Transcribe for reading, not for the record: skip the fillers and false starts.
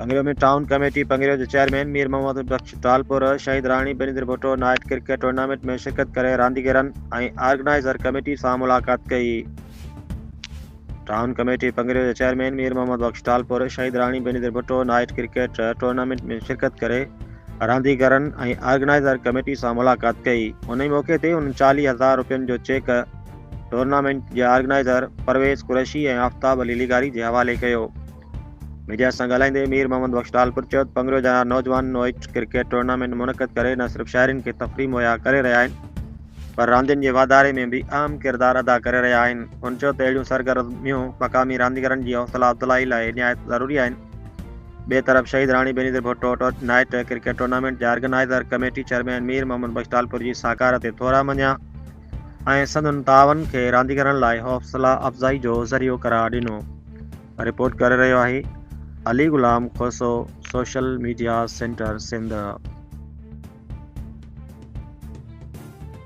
Pangrio ۾ town committee Pangrio جي chairman Mir Muhammad Bakhsh Talpur Shaheed Rani Benazir Bhutto night cricket tournament ۾ شرڪت ڪري رانديگرن ۽ آرگنائيزر ڪميٽي سان ملاقات ڪئي. ٽائون ڪميٽي پنگريو جي chairman Mir Muhammad Bakhsh Talpur Shaheed Rani Benazir Bhutto night cricket tournament ۾ شرڪت ڪري رانديگرن ۽ آرگنائيزر ڪميٽي سان ملاقات ڪئي. انهي موقعي تي انهن 40 هزار روپين جو چيڪ ٽورنامينٽ جي آرگنائيزر پرويز قريشي ۽ آفتاب علي لغاري جي حوالي ڪيو. ميڊيا سان ڳالهائيندي مير محمد بخش ٽالپر چيو ته پنگريو جا نوجوان نوئٽ ڪرڪيٽ ٽورنامينٽ منعقد ڪري نه صرف شهرين کي تفريح مهيا ڪري رهيا آهن پر راندين جي واڌاري ۾ به اهم ڪردار ادا ڪري رهيا آهن. هن چيو ته اهڙيون سرگرميون مقامي رانديگرن جي حوصلا افزائي لاء نهايت ضروري آهن. ٻئي طرف Shaheed Rani Benazir Bhutto night cricket tournament جي organiser committee chairman Mir Muhammad Bakhsh Talpur جي سهڪار تي ٿورا مڃيا ۽ سندن تعاون کي رانديگرن لاء حوصلا افزائي جو ذريعو قرار ڏنو. رپورٽ ڪري رهيو آهي Ali Ghulam Khoso social media centre Sindh.